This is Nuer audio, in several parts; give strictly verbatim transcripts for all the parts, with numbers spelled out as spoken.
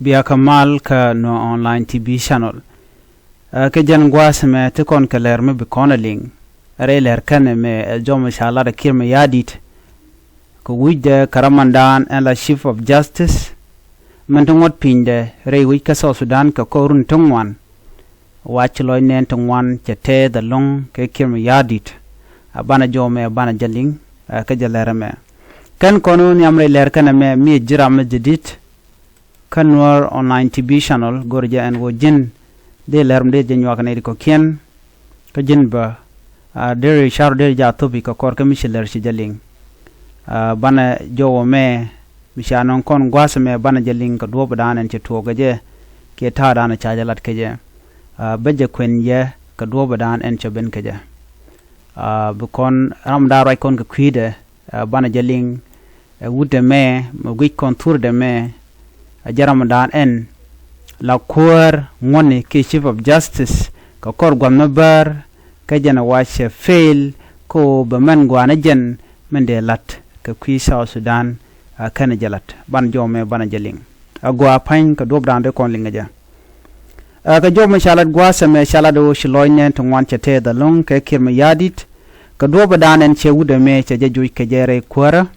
Bia kä mal kä Nuer Online T V channel. Ɛ, kä jɛn gua̱a̱th ɛmɛ ti kɔn kɛ lɛr mi bi kɔn ɛ liŋ. Rɛy lɛr kɛn ɛmɛ ɛ jɔm ca lat ɛ Kiir Mayardit. Kɛ wi̱cdɛ kɛ ramandan ɛn la Chief of Justice. Min ti ŋuɔ̱t pinydɛ rɛy wi̱c kä South Sudan kɛ kɔr run ti ŋuan. Wac lɔc nɛn ti ŋuan cɛ tɛth ɛlɔ̱ŋ kɛ Kiir Mayardit. A banɛ jɔmɛ banɛ jɛ liŋ, ɛ, kä jɛ lɛr ɛmɛ. Kɛn kɔn wä nhiam rɛy lɛr kɛn ɛmɛ mi ji̱ ram mi jɛ dit. Kä Nuer Online T V channel go̱r jɛ ɛn ɣöö ji̱n dee lɛr mi dee jɛ nyuak nɛy ti kɔ̱kiɛn. Kä ji̱n bä, a, deri car deri jɛ a thopi kɛ kɔr kä mi ci lɛr ci jɛ liŋ. A, banɛ jɔwä mɛ mi ca nɔŋ kɔn gua̱a̱th mɛ banɛ jɛ liŋ kɛ duɔ̱ɔ̱p dan ɛn cɛ tuɔɔk kɛ jɛ. Kiɛ ta̱a̱ dan ca jɛ lat kɛ jɛ. A, bä jɛ kuɛn yɛ kɛ duɔ̱ɔ̱p dan ɛn cɛ ben kɛ jɛ. A, bi kɔn ram dan ruac kɔn kɛ kui̱dɛ, a, banɛ jɛ liŋ, ɛ, wut ɛmɛ, mɛ guic kɔn thur dɛ mɛ, ɛ, jɛ ram dan ɛn la kuäär ŋuɔ̱tni kiɛ Chief of Justice kɛ kɔr gua̱th mi bäär, kä jɛn ɛ wac cɛ fail kä ɣöö bɛ mɛn gua̱a̱n ɛ jɛn min dee la̱t kɛ kui̱ South Sudan, a, kɛn ɛ jɛ la̱t. Banɛ jɔmɛ banɛ jɛ liŋ. A gua̱a̱ pa̱ny kɛ duɔ̱ɔ̱p dan dee kɔn liŋ ɛ jɛ. Ɛ, kɛ jɔmɛ ca lat gua̱a̱th ɛmɛ ca lat ɣöö ci lɔc nɛn ti ŋuan cɛ tɛth ɛlɔ̱ŋ kɛ Kiir Mayardit. Kɛ duɔ̱ɔ̱p dan ɛn cɛ wut ɛmɛ cɛ jɛ joc kɛ jɛ rɛy kuäärä.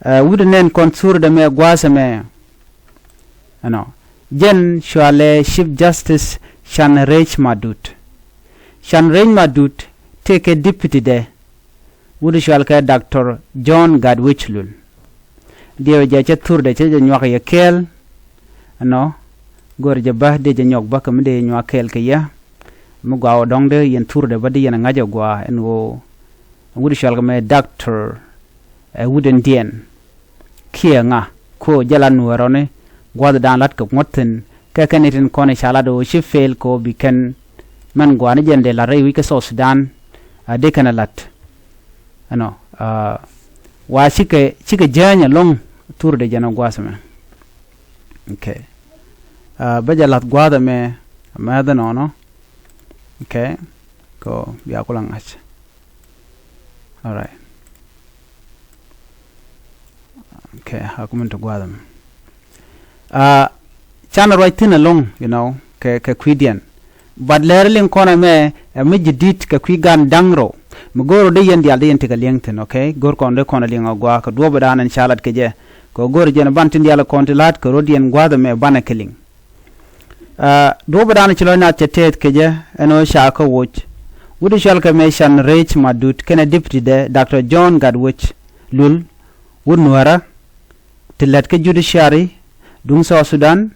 Ɛ, wut nɛn kɔn thur dɛ mɛ gua̱a̱th ɛmɛ. Ɛnɔ. Jɛn cualɛ Chief Justice Can Rech Madut. Can Rech Madut tëëkɛ deputy dɛ. Wut cual kɛ Doctor John Gatwech Lul. Diɛw jɛ cɛ thur dɛ cɛ jɛ nyuak yɛ kɛɛl. Ɛnɔ. Go̱r jɛ bä dee jɛ nyuak bä kɛ mi dee nyuak kɛɛl kɛ yɛ. Mi gɔaa wä dɔ̱ŋ dee yɛn thur dɛ bä dee yɛn ŋa̱c ɛ gua̱a̱ ɛn ɣöö wut cual kɛ mɛ Doctor, ɛ, wut ɛn diɛn. Kiɛ ŋa ko jɛ la nuɔrɔni gua̱th dan lat kɛ ŋuɔ̱t thi̱n kɛ kɛn itin kɔn i̱ ca lat ɣöö ci fail kɛ ɣöö bi kɛn mɛn gua̱a̱ni jɛn dee lat rɛy wi̱c kä South Sudan. A dee kɛn a lat. Ɛnɔ, a, wa cikɛ, cikɛ jääny ɛlɔ̱ŋ thur dee jɛn ɛ gua̱a̱th ɛmɛ. Okay. A, bä jɛ la̱th gua̱a̱th ɛmɛ, ɛmɛ dhi nɔnɔ. Okay. Kɔ bia kulɛ ŋa̱c. All right. Okay, a kumɛ ti gua̱a̱th ɛmɛ. A, canɛ ruac thi̱n ɛlɔ̱ŋ, you know, kɛ, kɛ kui̱diɛn. But lɛr liŋ kɔn ɛmɛ, ɛ mi ji̱ di̱t kɛ kui̱ gan da̱ŋ rɛw. Mi go̱o̱r ɔ dee yɛn diaal dee yɛn tekɛ liɛŋ thi̱n, okay? Go̱o̱r kɔn dee kɔn ɛ liŋ ɔ gua̱a̱ kɛ duɔ̱ɔ̱p ɛ dan ɛn ca lat kɛ jɛ. Kɛ go̱o̱r jɛn ban tin diaal kɔn ti la̱t kɛ rɔ̱diɛn gua̱a̱th ɛmɛ banɛ kɛ liŋ. A, duɔ̱ɔ̱p ɛ dan ci lɔc nath cɛ tɛth kɛ jɛ, ɛn ɣöö ca kä woc. Wut cual kɛ mɛ Can Rech Madut kɛnɛ deputy dɛ Doctor John Gatwech Lul, wut nuäärä, ti lät kä judiciary duŋ South Sudan,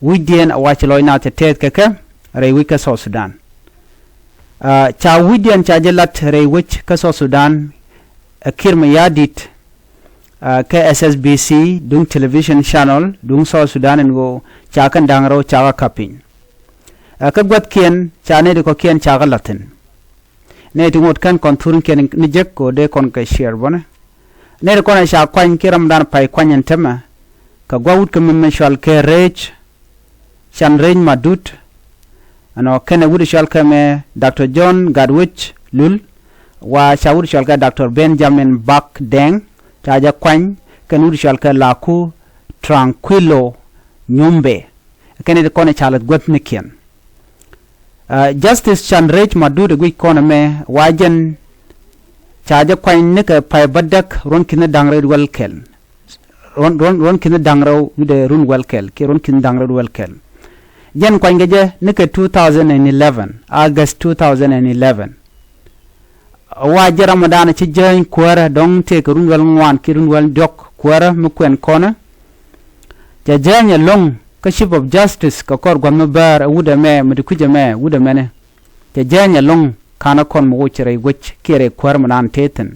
wi̱cdiɛn a wac lɔc nath cɛ tɛth kɛ kɛ rɛy wi̱c kä South Sudan. A, ca wi̱cdiɛn ca jɛ lat rɛy wi̱c kä South Sudan, ɛ Kiir Mayardit, a, kä S S B C duŋ television channel duŋ South Sudan ɛn ɣöö ca kɛn da̱ŋ rɛw ca kɛ ka̱p piny. A, kä gua̱thkiɛn ca nɛy ti kɔ̱kiɛn ca kɛ la̱th thi̱n. Nɛy ti ŋot kɛn kɔn thurkiɛn ni jek kɛ ɣöö dee kɔn kɛ share bänɛ. Nɛy ti kɔn ɛ ca kuany kiɛ ram dan pay kuany ɛn täämɛ. Kɛ gua̱ wut kɛ mi mɛ cual kɛ Rech, Can Rech Madut. Ɛnɔ kɛnɛ wut cual kɛ mɛ Doctor John Gatwech Lul. Wa ca wut cual kɛ Doctor Benjamin Bak Deng. Ca jɛ kuany kɛn wut cual kɛ Laku Tranquilo Nyumbe. Kɛn it kɔn i̱ ca la̱th guäthnikiɛn. A, Justice Can Rech Madut ɛ guic kɔn ɛmɛ wa jɛn ca jɛ kuany nikɛ pay bädäk ruɔ̱n ki̱n da̱ŋ rɛw wi̱cdɛ wäl kɛl. Ruɔ̱n, ruɔ̱n, ruɔ̱n ki̱n da̱ŋ rɛw wi̱cdɛ run wäl kɛl kiɛ ruɔ̱n ki̱n da̱ŋ rɛw wäl kɛl. Jɛn kuanykɛ jɛ nikɛ two thousand and eleven, August two thousand and eleven. Wa jɛ Ramadan ci jäny kuäärä dɔ̱ŋ tëëkɛ run wäl ŋuan kiɛ run wäl diɔ̱k kuäärä mi kuɛn kɔnä. Cɛ jäny ɛlɔ̱ŋ kä Chief of Justice kɛ kɔr gua̱th mi bäär ɛ wut ɛmɛ mi ti kui̱c ɛmɛ wut ɛmɛnɛ. Cɛ jäny ɛlɔ̱ŋ ka̱n ɛ kɔn mi woc rɛy wec kiɛ rɛy kuäär mi naan tëë thi̱n.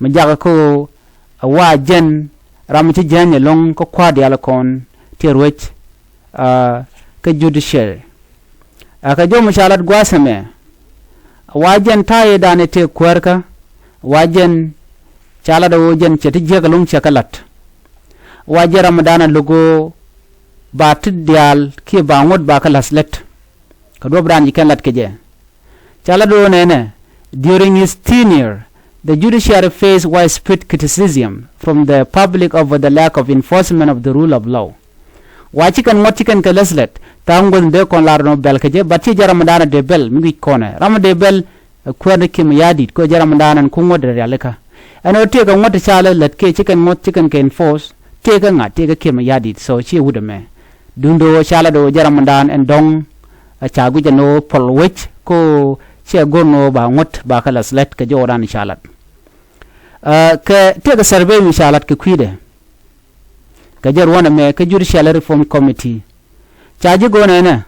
Mi jakä kä ɣöö ɛ wa jɛn ram mi ci jäny ɛlɔ̱ŋ kä kua̱r diaal kɔn ti ruec, a, kä judiciary. A, kɛ jɔw mi ca lat gua̱a̱th ɛmɛ. Wa jɛn ta̱a̱ yɛ dan ɛ tëë kuäärkä. Wa jɛn ca lat ɛ ɣöö jɛn cɛ ti jiäk ɛlɔ̱ŋ cɛ kɛ la̱t. Wa jɛn ram mi dan ɛ lo̱k ɣöö ba ti diaal kiɛ ba ŋuɔ̱t ba kɛ la̱th lät. Kɛ duɔ̱p dan ci kɛn lat kɛ jɛ. Ca lat ɣöö nɛnɛ, during his tenure, The judiciary face widespread criticism from the public over the lack of enforcement of the rule of law. Wa ci kɛn ŋuɔ̱t ci kɛn kɛ lɛth lɛt tha̱a̱ŋ guäth dee kɔn lar nɔ bɛl kɛ jɛ, but ci jɛ ramdan dee bɛl mi wi̱c kɔnɛ ram dee bɛl. Ɛ kuäär ni Kiir Mayardit kɛ jɛ ramdan ɛn ku ŋuɔ̱t dee rialikä. Ɛn ɣöö tëëkɛ ŋuɔ̱t ti ca lɛ lät kiɛ ci kɛn ŋuɔ̱t ci kɛn kɛ enforce, tëëkɛ ŋa, tëëkɛ Kiir Mayardit. So ci wut ɛmɛ duundɛ ɣöö ca lɛ dee ɣöö jɛ ramdan ɛn dɔ̱ŋ. Ɛ ca guic ɛn ɣöö pɔl wec ko ciɛ go̱r ni ɣöö ba ŋuɔ̱t ba kɛ lɛth lɛt kɛ jɔwdan ca lat. Ɛ, kɛ tëëkɛ survey mi ca lat kɛ kui̱dɛ kɛ jɛ ruɔ̱n ɛmɛ kä Judicial Reform Committee. Ca ji̱ go̱o̱nɛ ɛnɛ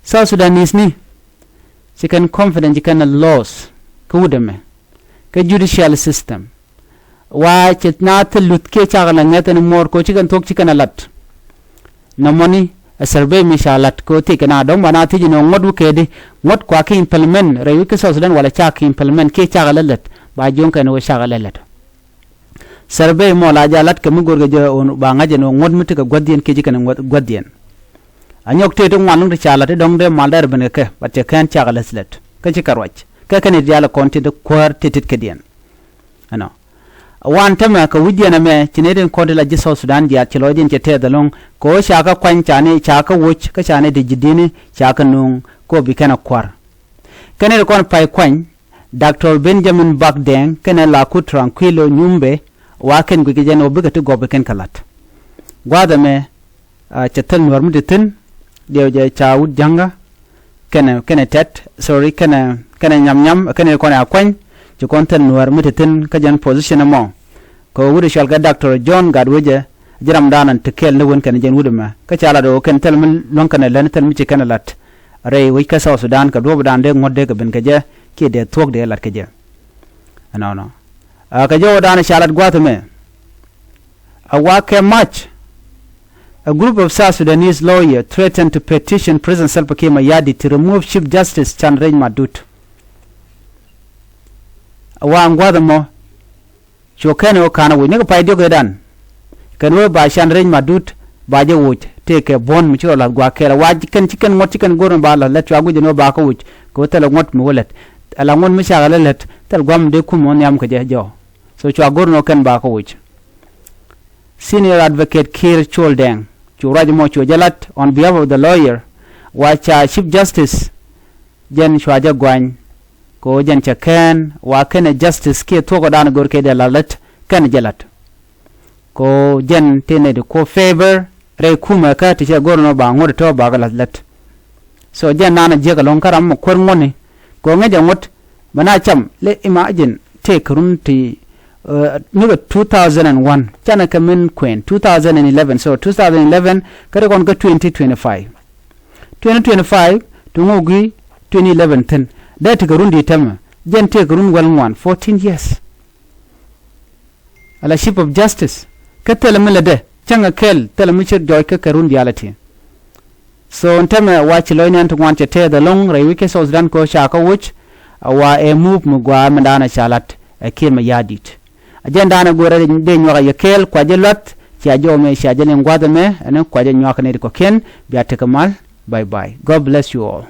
South Sudanese ni ci kɛn confidence ci kɛn a loss kä wut ɛmɛ kä judicial system. Wa ci na thil luth kiɛ cakɛ la ŋɛth ɛn muɔɔr kɛ ci kɛn thuɔ̱k ci kɛn a lat. Nɔmɔni ɛ survey mi ca lat kɛ ɣöö thiec kɛ na dɔ̱ŋ ba na thiec ɛn ɣöö ŋuɔ̱t wä kɛ di, ŋuɔ̱t kua ki implement rɛy wec kä South Sudan wala ca ki implement kiɛ cakɛ la lät, ba jiɔ̱ŋ kɛn ɣöö cakɛ la lät. Survey mɔ la jɛ lat kɛ mi go̱rkɛ jɛ ɣöö ba ŋa̱c ɛn ɣöö ŋuɔ̱t mi tekɛ gua̱thdiɛn kiɛ ci kɛn ŋuɔ̱t gua̱thdiɛn. A nyɔk tëë ti ŋuan lɔ̱ŋ ti ca lat ti dɔ̱ŋ dee mal dɛr ben kɛ kɛ, but cɛ kɛn cakɛ lät lät kä ci kɛ ruac kä kɛn i̱ diaal kɔn ti ti kuäär ti tit kädiɛn. Ɛnɔ. Wan tämɛ kɛ wi̱cdiɛn ɛmɛ ci nɛy tin kɔn ti la ji̱ South Sudan jiath ci lɔcdiɛn cɛ tɛth ɛlɔ̱ŋ kɛ ɣöö ca kɛ kuany ca ni ca kɛ woc kä ca ni ti ji̱ di̱ni ca kɛ nuŋ kɛ ɣöö bi kɛn ɛ kua̱r. Kɛn nɛy ti kɔn pay kuany, Doctor Benjamin Bak Deng kɛnɛ Lakut Tranquilo Nyumbe, wa kɛn guic kɛ jɛn ɣöö bikɛ ti gɔp kɛn kɛ la̱t. Gua̱a̱th ɛmɛ, a, cɛ thil nuäär mi ti thi̱n, diɛw jɛ ca wut ja̱ŋä, kɛnɛ, kɛnɛ tɛt, sorry, kɛnɛ, kɛnɛ nyam nyam, kɛnɛ kɔn a kuany, ci kɔn thil nuäär mi ti thi̱n kä jɛn position ɛmɔ. Kɛ wut ɛ cɔal kɛ Doctor John Gatwec ɛ, ji̱ ramdan ɛn ti kɛɛl ni wen kɛn jɛn wut ɛmɛ. Kä ca lat ɣöö kɛn thil mi luäŋ kɛn ɛ lät ni thil mi ci kɛn ɛ la̱t. Rɛy wec kä South Sudan kɛ duɔ̱ɔ̱pdan dee ŋuɔ̱t dee kɛ ben kɛ jɛ, kiɛ dee thuɔ̱k dee la̱t kɛ jɛ. Ɛnɔnɔ. A kɛ jɔwdan ca lat gua̱a̱th ɛmɛ. A wa kɛ March, a group of South Sudanese lawyer threatened to petition President Salva Kiir Mayardit to remove Chief Justice Chan Reny Madut. A wa ɛn gua̱a̱th ɛmɔ, cu kɛn ɣöö ka̱n ɛ woc ni kɛ pay diɔ̱k ëëdan. Kɛn ɣöö ba Chan Reny Madut ba jɛ woc tëëkɛ buɔ̱n mi ci rɔ la̱th gua̱a̱th kɛɛl. A wa kɛn ci kɛn ŋuɔ̱t ci kɛn go̱r mi ba la̱th lät cua guic ɛn ɣöö ba kɛ woc kɛ ɣöö thilɛ ŋuɔ̱t mi wä lät. Ala ŋuɔ̱t mi cakɛ lät lät thil gua̱a̱th mi dee kum ɣöö nhiam kɛ jɛ jɔw. So cua go̱r ɛn ɣöö kɛn ba kɛ woc. Senior Advocate Kiir Col Deng cu ruac ɛmɔ cu jɛ la̱t on behalf of the lawyer wa ca Chief Justice jɛn cua jɛ gɔany. Kɛ ɣöö jɛn cɛ kɛn wa kɛnɛ justice kiɛ thuɔ̱kɔdan go̱r kɛ dee la̱t lät kɛn jɛ la̱t. Kɛ ɣöö jɛn tëë nɛy ti kuɔ favor rɛy kumɛ kä ti cɛ go̱r ɛn ɣöö ba ŋuɔ̱t tɔ̱ ba kɛ la̱th lät. So jɛn nanɛ jiäk ɛlɔ̱ŋ kä ram mɔ kuäär ŋuɔ̱tni kɛ ɣöö ŋäcɛ ŋuɔ̱t mɛ na cam lɛ imagine tëëkɛ run ti, uh, nikɛ two thousand and one canɛ kɛ min kuɛn two thousand and eleven, so two thousand eleven kä ri kɔn kä twenty twenty-five. Twenty twenty-five ti ŋuk i̱ twenty eleven thi̱n. Dee tekɛ run di̱i̱t tämɛ, jɛn tëëkɛ run wäl ŋuan, fourteen years. Ala Chief of Justice kä thilɛ mi lɛ dee cäŋɛ kɛl thilɛ mi ce̱t jɔɔc kä kɛ run diaal ɛ ti. So ɛn tämɛ wa ci lɔcni ɛn ti ŋuan cɛ tɛth ɛlɔ̱ŋ rɛy wec kä South Sudan kɛ ɣöö ca kä woc. A wa ɛ move mi gua̱a̱ mi da̱a̱n ɛ ca la̱t ɛ Kiir Mayardit. A jɛn da̱a̱n ɛ go̱o̱rɛ dee nyuak ɛ yɛ kɛɛl kua jɛ luath cia jɛ ɣɔmɛ cia jɛ liŋ gua̱a̱th ɛmɛ ɛn kua jɛ nyuak ɛ nɛy ti kɔ̱kiɛn bia tekɛ mal. Bye bye. God bless you all.